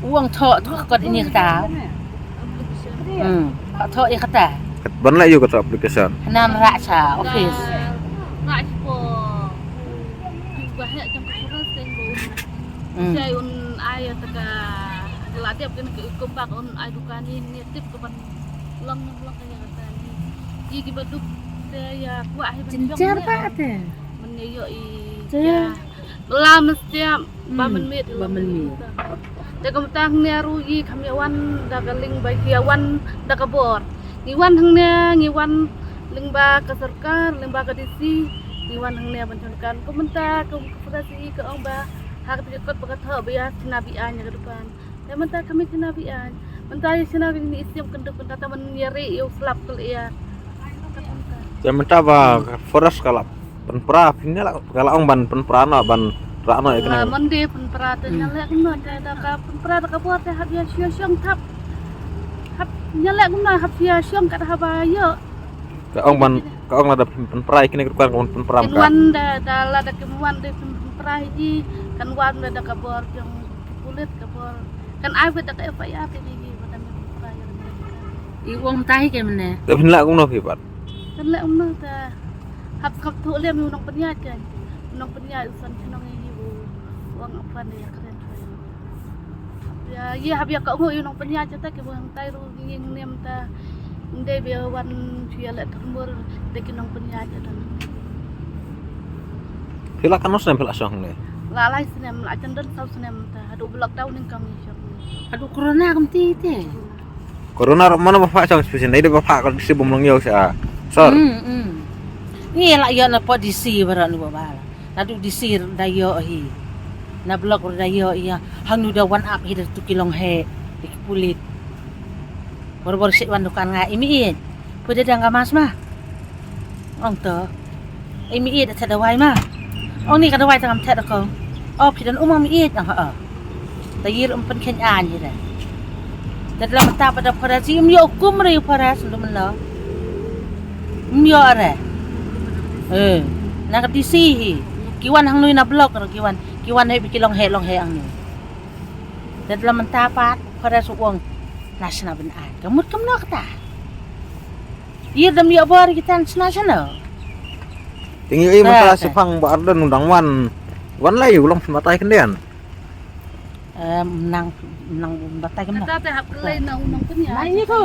Ong thoh, thoh kot ini kata. Hmm, thoh ïa kata. Ban leh ïa kata application. Nan rah sha office. Rah sha ko. Ba heh jong ka forest teng ko. Hmm. Jai un ai ïa ta ka la dep kin ka Eco Park un ai dukan ni, ni tip ka ban long long ka ïa kata ni. Ji ki ba duk te ïa kwah hi ban jong. Jinjar ba te. Mynne ïoh i. Te. Ïa. Bylla mynstep ba mynmiet, ba mynmiet. Te kumta hangne ruh ngi kham ïa wan da ka liang ba ki ïa wan da ka bor. Ngi wan hangne, ngi wan lyngba ka sorkar, lyngba ka D C, ngi wan hangne ban shong dukan. Kumta kum ka pura si ka ong ba ha ka kot ba ka thoh ba ïa shna bad aiñ ïa ka dukan. Te mynta ka mih shna bad aiñ. Mynta ïa shna bad ni i siem kynduk mynta, te mynta ïa ri ïa u slap kylliang. Te mynta ba forest ka la pynpra, phin ïa la, ka la ong ban pynpra noh, ban rah noh ïa kane. La mynta pynpra te ïa leh kumno te da ka pynpra da ka bor te hap ïa shong shong thap. Hap ïa leh kumno hap ïa shong kat haba ïoh. Ka ong ban, ka ong lada phin pynpra ïa kine ki dukan ka ban pynpra. Kin wan da, da lada kim wan da phin pynpra hi ji, kan wan da, da ka bor jong ki pulit ka bor. Kan ai beit da ka F I R te ji ba kan pynpra ïa. I ong tai ke mene. Te phin lah kumno phi pat? Kan lah kumno te hap khap thuh lem u nongpynïaid kan. U nongpynïaid u san chnong i u ong apa ne ïa kren. Ïa, ïa hap ïa ka ngu ïa u nongpynïaid jata ki bang tai ruh ngi ngim ta. Ngi dei ba wan shu ïa leh tyrmur da ki nongpynïaid jata. Phi la katno snem phi la shong ne? La lai snem, la jan don saw snem ta. Haduh ba lockdown ngi kam ngi shong. Haduh corona kam ti te. Corona ruh mano ba pha shong special, nai dei ba pha ka D C bym long ïew sha. Sor. Hmm, hmm. Ngi la ïa na po D C baroh ni ba ba la. Naduh D C ruh da ïoh hi. Na block ruh da ïoh ïa. Hangnu da wan ap hi da tu ki long he. Di ki pulit. Bor bor sik wan dukan nga imi in. Pwede dang ka mas ma. Ong to. Imi ïeit da thet dawai ma. Ong ni ka dawai tang am thet ko. O phi don um imi ïeit ang ha. Ta yir um pynkheiñ an yire. Tet la mynta pat da forest im ïoh kum re forest ndu mynno. Im ïoh re. Eh, na ka D C hi. Ki wan hangnui na block ro ki wan. Ki wan hei bi ki long hei long hei hangnui. Tet la mynta pat forest u ong. Na shna bin ai. Ka mut kam no kata. Yir dam ïoh bor ki tan shna shna. Ting ïoh i mynta la shipang ba arden u dang wan. Wan lai u long phin batai kendian. Em, nang, nang batai kemna. Kata te hap kelai na u nang pynïa. Nai ni ko.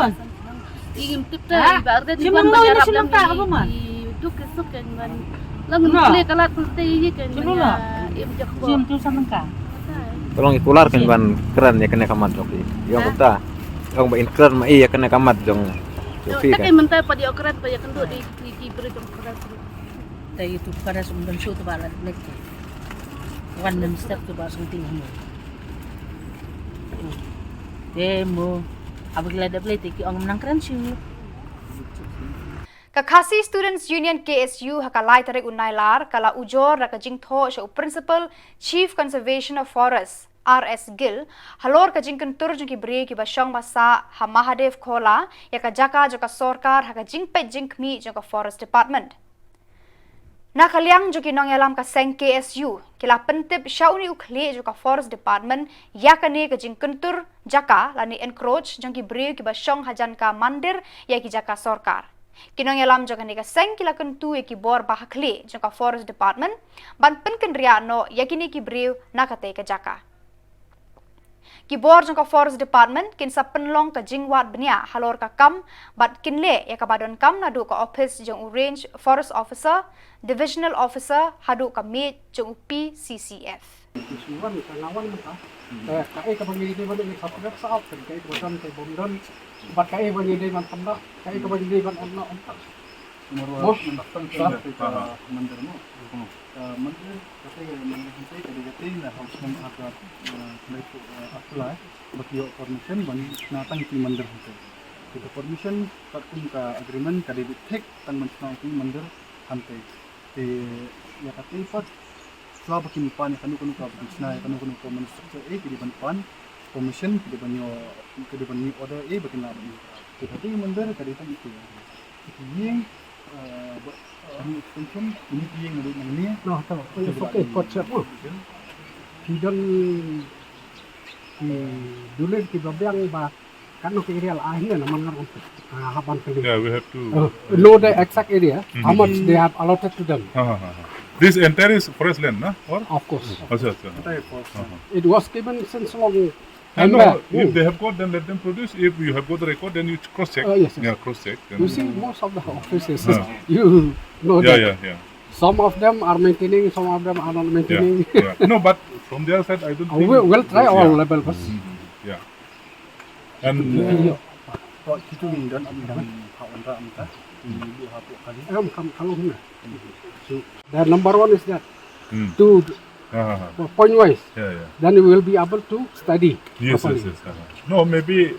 Ingim tip te ba arden ni wan ba jarap dam ni. Duk ke suk kan ban. Lang ni kle kalat te yi kan. Im jak ko. Sim tu samangka. Tolong i kular kan ban kren ïa kane ka mat jong i. Ïong kata. Ïong ba in kren ma i ïa kane ka mat jong i. Ta kai mynta pat ïa kren pat ïa kynduh di ki bri jong kren. Te itu pada sum don shu tu ba la nek. Wan nem step tu ba sum ting mo. Te mo. Abang la da play te ki ong nang kren shu. Ka Khasi Students Union K S U ha ka lai tarik u Nailar ka la ujor da ka jingthoh sha u Principal Chief Conservation of Forest R S Gill halor ka jingkyntur jong ki briew kiba shong ba sah ha Mahadev Khola ïa ka jaka jong ka sorkar ha ka jingpeit jingkhmih jong ka Forest Department. Na ka liang jong ki nongïalam ka seng K S U ki la pyntip sha une u khlieh jong ka Forest Department ïa kane ka jingkyntur jaka lane encroach jong ki briew kiba shong hajan ka mandir ïa ki jaka sorkar. Ki nongïalam jong kane ka seng ki la kyntu ïa ki bor ba ha khlieh jong ka Forest Department ban pynkynriah noh ïa kine ki briew na katei ka jaka. Ki bor jong ka Forest Department kin sa pynlong ka jingwad bniah halor ka kam bad kin leh ïa kaba donkam naduh ka ophis jong u Range Forest Officer, Divisional Officer haduh ka miej jong u P C C F. Wan ka nga wan mynta. Ka, kaei kaba ngi dei ban ïa ka pyrkhat sa ap, kaei kaba don, kaei bym don. Bad kaei ba ngi dei ban pyndah, kaei kaba ngi dei ban ong na ong. Mo, sa ka mandir mo. Ka mandir, ka mandir hangtei ka dei ka tei na hauskam ha ka, eh, khlei tu, eh, apply ba ki ïoh permission ban shna tang ki mandir hangtei. Te ka permission katkum ka agreement ka dei beit thik tang ban shna ki mandir hangtei. Te ïa katei pat shuwa ba kin pan ïa kano kano ka, ba kin shna ïa kano kano ka manufacture, eh, ki dei ban pan permission, ki dei ban ïoh, ki dei ban ïoh order, eh, ba kin lah ban ïoh. Te katei mandir ka dei tang ïa ki ïing, eh, ba, eh, extension, ini ki ïing na dei nangne. Noh to, it's okay, kot siap mo. Ki don ki dulin kiba biang ba Kano ka area la ai ne na man ngan, ah, haban kali. Yeah, we have to, uh, know the exact area, how much they have allotted to them. Ha, ha, ha, ha. This entire is forest land, na? Or? Of course. Acha, acha. Entire forest land. Ha, ha. It was given since long time back. No, if they have got, then let them produce. If you have got the record, then you cross check. Uh, yes, yes. Yeah, cross check. You see, most of the offices, you know that. Yeah, yeah, yeah. Some of them are maintaining, some of them are not maintaining. Yeah, yeah. No, but from their side, I don't think. We'll, we'll try all level first. Mm-hmm. Yeah. And, uh, the number one is that to point wise, then you will be able to study properly. Yes, yes, yes. No, maybe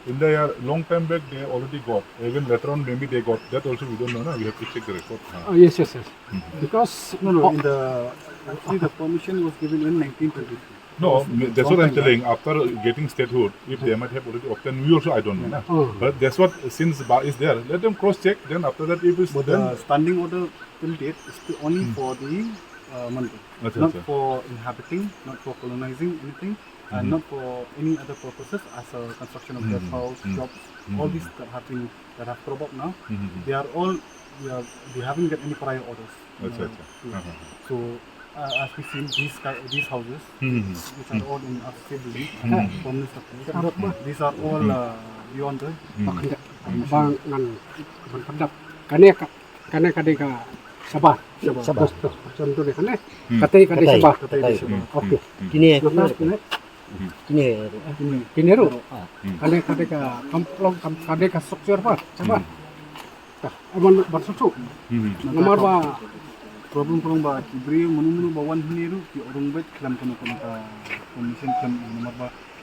in the long time back they already got. Even later on, maybe they got. That also we don't know, na? We have to check the record. Ah, yes, yes, yes. Because no, no, in the, actually the permission was given in nineteen twenty-three. No, that's what I'm telling. After getting statehood, if they might have already obtained, we also, I don't know, na. But that's what, since Ba is there, let them cross check. Then after that, if it's, but the standing order till date is still only for the, uh, mandir, not for inhabiting, not for colonizing anything, and not for any other purposes as a construction of guest house, shops, all these that have been, that have cropped up now. They are all, we are, we haven't got any prior orders. Acha, acha. So, uh, as we see, these ki-, these houses, which are all in R C C building, permanent structures, these are all, uh, beyond the permission. Ba ngan ban pyndap. Kane ka, kane ka dei ka shabar. Shabar. Shabar. Shabar tu dei kane. Katei ka dei shabar. Katei ka dei shabar. Okay. Kine, kine. Kine ruh. Kine ruh. Kane ka dei ka kam long, kam, ka dei ka structure ba. Shabar. Tah, eh, ban, ban suthu. Namar ba problem, problem ba ki briew mano mano ba wan hangne ruh ki urung beit khlem kano kano ka permission, khlem, namar ba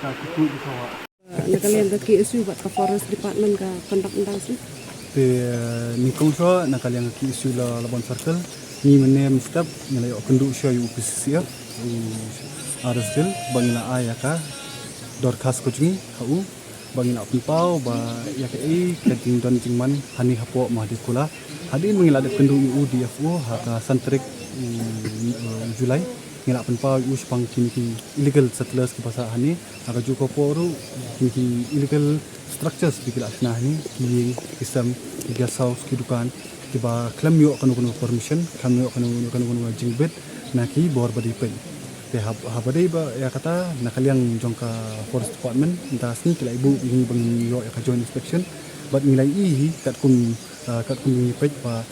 ka kyrtuid jong ka wah. Na ka liang ka K S U bad ka Forest Department ka conduct mynta ka sngi. Te, eh, nyngkong shuwa na ka liang ka K S U La, Labon Circle, ngi mynne mynstep ngi la ïoh kynduh shuwa ïa u P C C F, u Aras Gill, ba ngi la ai ïa ka dorkhas ka jong ngi ha u, ba ngi la pynpaw ba ïa kaei ka jingdon jingman hangne hapoh Mahadev Khola. Hadien ba ngi la dep kynduh ïa u D F O ha ka san tarik u, u July, ngi la pynpaw ïa u shaphang kine ki illegal settlers kiba sah hangne. Ha kajuh ka por ruh kine ki illegal structures ba ki la shna hangne, ki ïing, ki sem, ki guest house, ki dukan, kiba khlem ïoh kano kano permission, khlem ïoh kano kano kano jingbit na ki bor ba dei peit. Te hab-, haba dei ba ïa kata, na ka liang jong ka Forest Department mynta ka sngi ki la ïa buh ïa ngi ba ngin ïoh ïa ka joint inspection. Bad ngi la ïohi katkum, ah, katkum ngi peit ba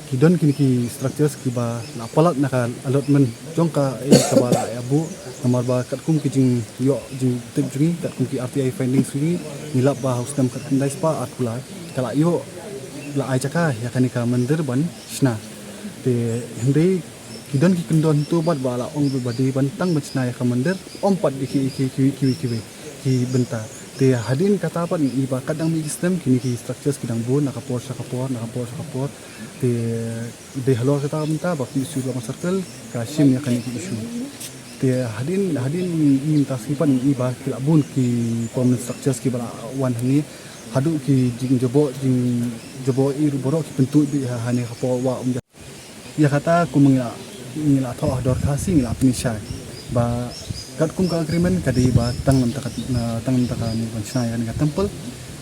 ki don kine ki structures kiba la palat na ka allotment jong kaei kaba la ïa buh, namar ba katkum ki jingïoh jingtip jong ngi, katkum ki R T I findings jong ngi, ngi lap ba ha u snem katkum lai spah arphew lai ka la ïoh, la ai jaka ïa kane ka mandir ban shna. Te hynrei ki don ki kyndon hangto pat ba la ong ba dei ban tang ban shna ïa ka mandir, ym pat ïa ki, ki, ki, ki, ki, ki bynta. Te hadien kata pat ngi i ba katba dang mih ki snem kine ki structures ki dang bun na ka por sha ka por, na ka por sha ka por. Te dei halor kata ka bynta ba P S U Labon Circle ka shim ïa kane ka issue. Te hadien, hadien ngi i mynta ka sngi pat ngi i ba ki la bun ki permanent structures kiba la wan hangne. Haduh ki jingjaboh, jingjaboh ïa baroh ki pyntuid beit ha, hangne hapoh wah Umja. Ïa kata kum ngi la, ngi la thoh ha dorkhas hi, ngi la pynshai ba katkum ka agreement ka dei ba tang namar ka, na, tang namar kane ban shna ïa kane ka temple.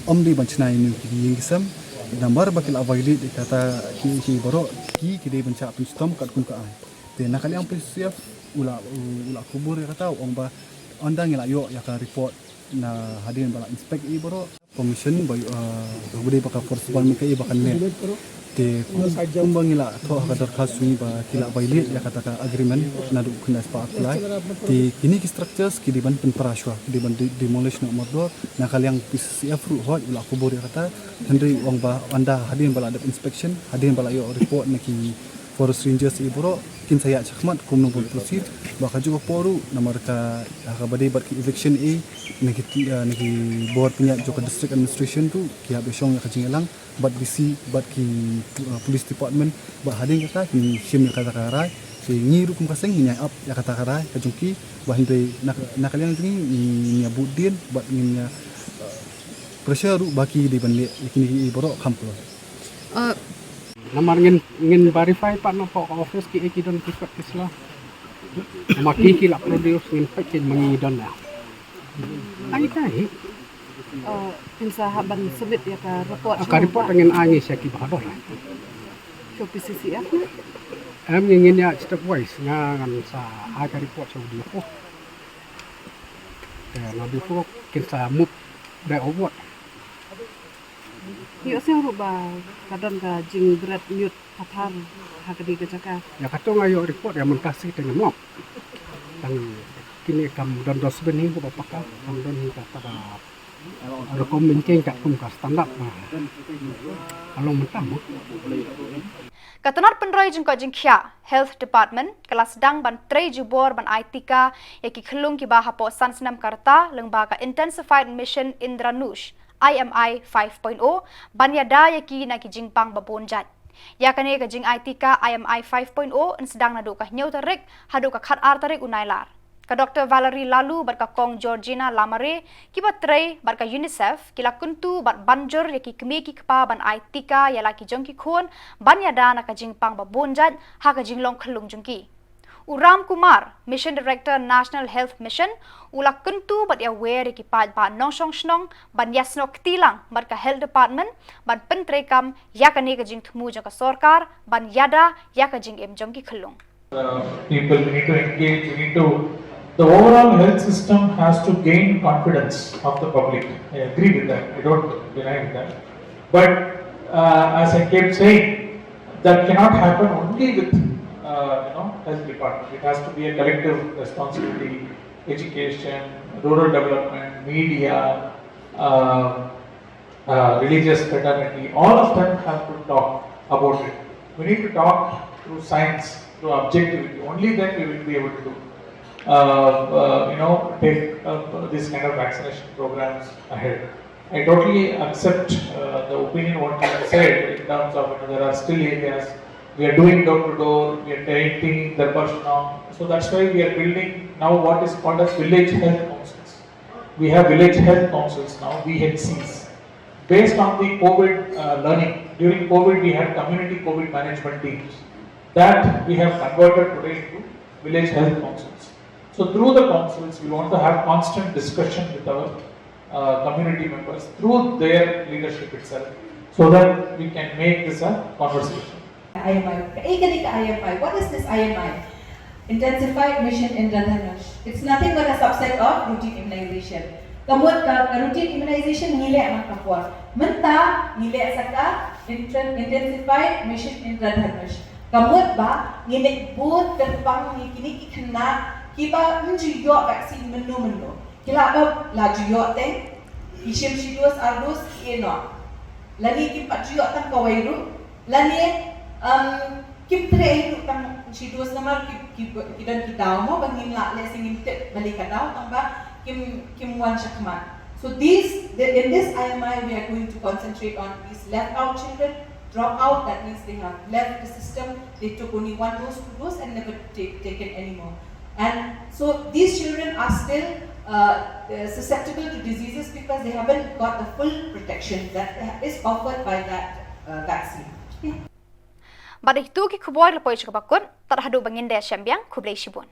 Ym dei ban shna ïa kine ki ïing ki sem. Namar ba ki la violate ïa kata ki, ki baroh ki, ki dei ban shah pynshitom katkum ka aiñ. Te na ka liang P C C F u la, u la khubor ïa kata, u ong ba ynda ngi la ïoh ïa ka report na hadien ba la inspect ïa baroh permission ba, uh, ka dei ba ka forest department ka ïa ba kan leh. Te kum, kumba ngi la thoh ha ka dorkhas jong ngi ba ki la violate ïa kata ka agreement naduh khyndai spah arphew lai. Te kine ki structures ki dei ban pynpra shuwa, ki dei ban de-, demolish noh mardor. Na ka liang P C C F ruh hooid u la khubor ïa kata, hynrei u ong ba ynda hadien ba la dep inspection, hadien ba la ïoh report na ki forest rangers ïa baroh, kin sa ïaid shakhmat kumno ban proceed. Ba ka juh ka por ruh namar ka, ha kaba dei bad ki eviction, eh, na ki, eh, na ki bor pynïaid jong ka district administration ruh ki hap ïa shong ïa ka jingïalang bad D C bad ki, eh, police department, bad hadien kata kin shim ïa kata ka rai. Te ngi ruh kum ka seng ngin ïa ap ïa kata ka rai ka jong ki, bad hynrei na, na ka liang jong ngi ngin ïa bud dien bad ngin ïa, eh, pressure ruh ba ki dei ban leh ïa kine ki baroh kham kloi. Eh, Namar ngin, ngin verify pat na pdeng ka office ki, eh, ki don ki kot ki sla. Namar ki, ki la produce, ngin peit kin ma ngi don ïa. Ai ka hi. Oh, kin sa hap ban submit ïa ka report. Ah, ka report ngin ai ngi sha ki ba ha don. Sha P C C F ne? Em, ngin, ngin ïa stepwise, nga ngan sa ai ka report sha D F O. Te na D F O kin sa move da award. Ïohsngew ruh ba ka don ka jingbret ñiut pathar ha kane ka jaka. Ïa kato nga ïoh report ïa mynta shi te nga mop. Tang kine kam don dustbin hi ba paka, kam don hi kata ba rukom mynta katkum ka standard ba ka long mynta mo. Ka tnat pynroi jingkoit jingkhiah Health Department ka la sdang ban trei jubor ban ai tika ïa ki khyllung kiba hapoh san snem ka rta lyngba ka Intensified Mission Indradhanush, I M I five point oh, ban ïada ïa ki na ki jingpang ba bun jait. Ïa kane ka jingai tika I M I five point oh yn sdang naduh ka hynñiew tarik haduh ka khatar tarik u Nailar. Ka Doktor Valerie Laloo bad ka Kong Georgina Lamare kiba trei bad ka UNICEF ki la kyntu bad ban jur ïa ki kmie ki kpa ban ai tika ïa la ki jong ki khun ban ïada na ka jingpang ba bun jait ha ka jinglong khyllung jong ki. U Ram Kumar, Mission Director National Health Mission, u la kyntu bad ïawer ïa ki paidbah nongshong shnong ban ïasnoh kti lang bad ka Health Department ban pyntreikam ïa kane ka jingthmu jong ka sorkar ban ïada ïa ka jingim jong ki khyllung. Uh, people, we need to engage, we need to, the overall health system has to gain confidence of the public. I agree with that. I don't deny with that. But, uh, as I kept saying, that cannot happen only with, uh, you know, health department. It has to be a collective responsibility. Education, rural development, media, uh, uh, religious fraternity, all of them have to talk about it. We need to talk through science, through objectivity. Only then we will be able to, uh, uh, you know, take, uh, this kind of vaccination programs ahead. I totally accept, uh, the opinion what you have said in terms of, you know, there are still areas we are doing door to door, we are creating Darbar Shnong. So that's why we are building now what is called as village health councils. We have village health councils now, V H Cs. Based on the COVID, uh, learning, during COVID we had community COVID management teams. That we have converted today into village health councils. So through the councils, we want to have constant discussion with our, uh, community members through their leadership itself, so that we can make this a conversation. I M I. Kaei kane ka I M I? What is this I M I? Intensified Mission Indradhanush. It's nothing but a subset of routine immunization. Ka mut ka, ka routine immunization ngi leh man ka por. Mynta ngi leh sa ka inten-, Intensified Mission Indradhanush. Ka mut ba ngi leh bud kyrpang ïa kine ki khynnah kiba ym ju ïoh vaccine mynno mynno. Ki lah ba la ju ïoh teng, ki shim shi dos ar dos ki ïeh noh. Lane kim pat ju ïoh tang kawei ruh, lane, um, kim treh hi ruh tang shi dos namar ki, ki, ki don ki daw mo ba ngim lah leh sngewthuh balei ka daw tang ba kim, kim wan shakhmat. So these, the, in this I M I we are going to concentrate on these left out children, drop out, that means they have left the system, they took only one dose, two dose and never ta-, taken anymore. And so these children are still, uh, uh, susceptible to diseases because they haven't got the full protection that is offered by that, uh, vaccine. Okay. Bad ïa kito ki khubor la poi sha kaba kut, tad haduh ba ngin da shem biang, khublei shibun.